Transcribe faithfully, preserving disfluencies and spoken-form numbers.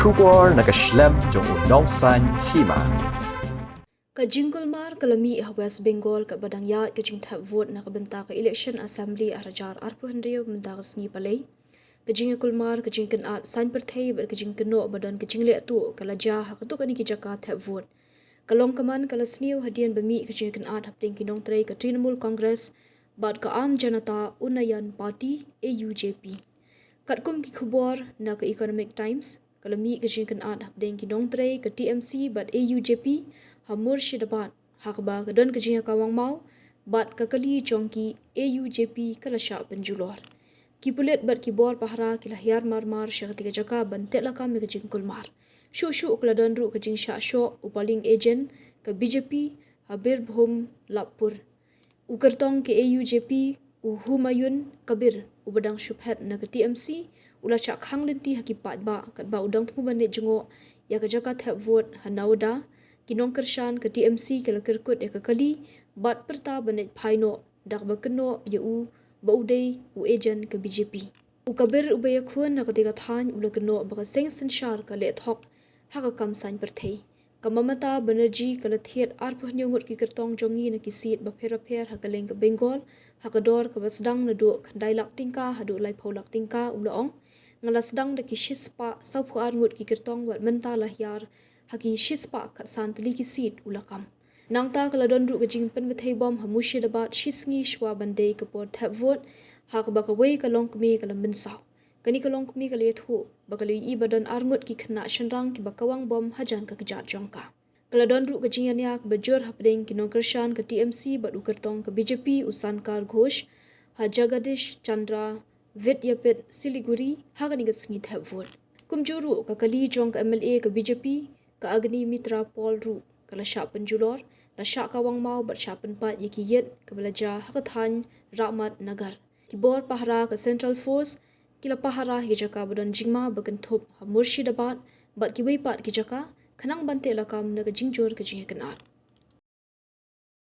Khubor na ka shlem jong u nongsan hima. Ka jingkulmar ka la mih ha West Bengal katba dang ïaid ka jingthep vote na ka bynta ka election assembly ar hajar arphew hynriew mynta ka sngi Palei. Ka jingkulmar, ka jingkynad saiñ pyrthei bad ka jingkynnoh ba don ka jingleh tuh ka la jia ha katto katne ki jaka thep vote. Ka long ka man ka la sniew hadien ba mih ka jingkynad hapdeng ki nongtrei ka Trinamool Congress bad ka Aam Janata Unnayan Party, A U J P. Katkum ki khubor na ka Economic Times, ka la mih ka jingkynad hapdeng ki nongtrei ka T M C bad A U J P ha Murshidabad, ha kaba ka don ka jingïakawang maw bad ka kali jong ki A U J P ka la shah pynjulor. Ki pulit bad ki bor pahara ki la hiar marmar sha katei ka jaka ban teh lakam ïa ka jingkulmar. Shuh shuh ka la don ruh ka jingshah shoh u polling agent ka B J P ha Birbhum Lapur. U kyrtong ka A U J P, u Humayun Kabir, uba dang shu phet na ka T M C, u la shah khang lynti ha ki paidbah katba u dang thmu ban leit jngoh ïa ka jaka thep vote ha Nawada. Ki nongkyrshan ka T M C ki la kyrkut ïa ka kali bad pyrta ban leit phai noh da kaba kynnoh ïa u ba u dei u agent ka B J P. U Kabir uba ïakhun na katei ka thaiñ u la kynnoh ba ka seng synshar ka leh thok ha ka kam saiñ pyrthei. Ka Mamata Banerjee ka la thied arphew hynñiew ngut ki kyrtong jong ngi na ki seat bapher bapher ha kylleng ka Bengal ha ka dor kaba sdang naduh khyndai lak tyngka haduh laiphew lak tyngka, u la ong. Nga la sdang da ki shispah sawphew ar ngut ki kyrtong bad mynta la hiar ha ki shispah khatsan tylli ki seat, u la kam. Nangta ka la don ruh ka jingpynbthei bom ha Murshidabad shisngi shuwa ban dei ka por thep vote, ha kaba kawei ka longkmie ka la mynsaw. Kane ka longkmie ka la ïathuh ba ka la ïohi ba don ar ngut ki khynnah shynrang kiba kawang bom hajan ka kjat jong ka. Ka la don ruh ka jingïania kaba jur hapdeng ki nongkyrshan ka T M C bad u kyrtong ka B J P, u Sankar Ghosh, ha Jagadish Chandra Vidyapith, Siliguri, ha kane ka sngi thep vote. Kumjuh ruh ka kali jong ka M L A ka B J P, ka Agnimitra Paul ruh ka la shah pynjulor, la shah kawang maw bad shah pynpait ïa ki ïit, kaba la jia ha ka thaiñ Ramat Nagar. Ki bor pahara ka Central Force ki la pahara ha ki jaka ba don jingma ba kynthup ha Murshidabad bad kiwei pat ki jaka, khnang ban teh lakam na ka jingjur ka jingïakynad.